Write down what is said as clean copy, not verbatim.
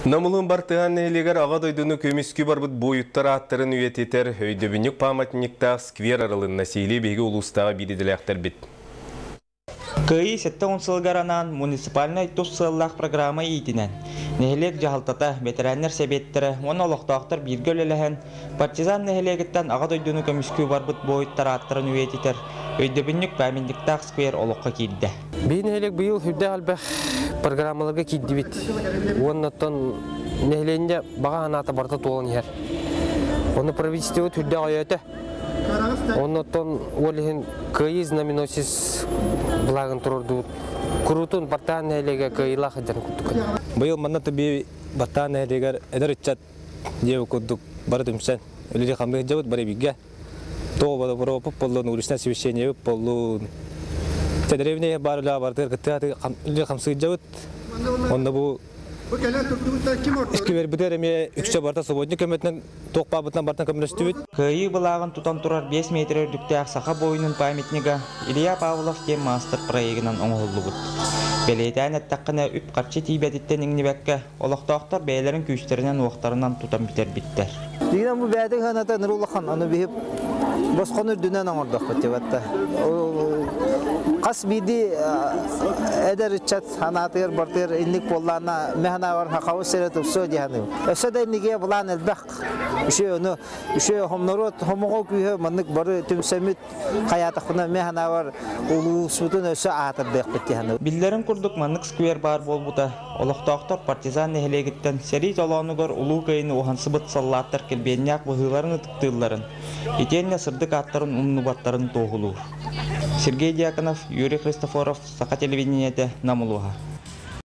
Намылын Бартыһаан нэһилиэгэр Аҕа дойдуну көмүскүү барбыт буойуттар ааттарын үйэтитэр өйдөбүнньүк памятниктаах сквер арылынна. Сиһилии биһиги улуустааҕы биир идэлээхтэрбит. Кыайыы 70 сылыгар анаан муниципальнай тус сыаллаах программа иитинэн, нэһилиэк дьаһалтата, бэтэрээннэр сэбиэттэрэ уонна олохтоохтор бииргэ үлэлэһэн, Партизан нэһилиэгиттэн Аҕа дойдуну көмүскүү барбыт буойуттар ааттарын үйэтитэр өйдөбүнньүк памятниктаах сквер олоххо киирдэ. Биһи нэһилиэк быйыл сүрдээх элбэх программаларга киирдибит. Уонна оттон нэһилиэнньэ баҕа санаата барыта туолан иһэр. Ону правительствобыт сүрдээх өйөөтө. Оннуттан ол иһин кыайыы знаменосец былаагын туруордубут. Куруутун Бартаан нэһилиэгэ кыайыылаах сылдьарын курдук. Быйыл манна тыбии Бартаан нэһилиэгэр эдэр ыччат диэбит курдук бары түмсэн үлэлии хамныы сылдьабыт бары бииргэ. Тоҕо бороппут боллун, уличное освещениебит боллун. Дэриэбинэ баар үлэ барытыгар кыттыһа үлэлии хамсыы сылдьабыт. Онно бу Искибэрбитигэр эмиэ үксэ барыта субботник көмөтүнэн туох баабытынан барытын көмөлөстүбүт. Кыайыы былааҕын тутан турар 5 метр үрдүктээх саха буойунун памятнига Илья Павлов диэн маастар проегынан оҥоһуллубут. Бэлиэтээн эттэххинэ, үп-харчы тиийбэтиттэн иҥнибэккэ, олохтоохтор бэйэлэрин күүстэринэн-уохтарынан тутан бүтэрбиттэр. Дигинэн бу бэйэтин сыаната ыныры улахан, ону биһип босхону үрдүнэн оҥордохпут дебатта. Хас биирдии эдэр ыччат санаатыгар бартыгар инник буоллаана механавар хахабыс сирэ тупсуо диһаным. Өссө да инниге былаан элбэх. Үшө ону үшө хомноруот хомоҕо күүһэ маннык бары түмсэммит хайаатахпына механавар улуусмутун өссө аатырдыахпыт диһаным. Биллэрин курдук маннык сквер баар буолбута олохтоохтор Партизан нэһилиэгиттэн сэрии толоонугар Улуу Кыайыыны уһансыбыт саллааттар килбиэннээх быһыыларын ытыктыылларын, итиэннэ сырдык ааттарын умнубаттарын туоһулуур. Сергей Дьяконов, Юрий Христофоров, Саха телевидениетэ, Нам улууһа.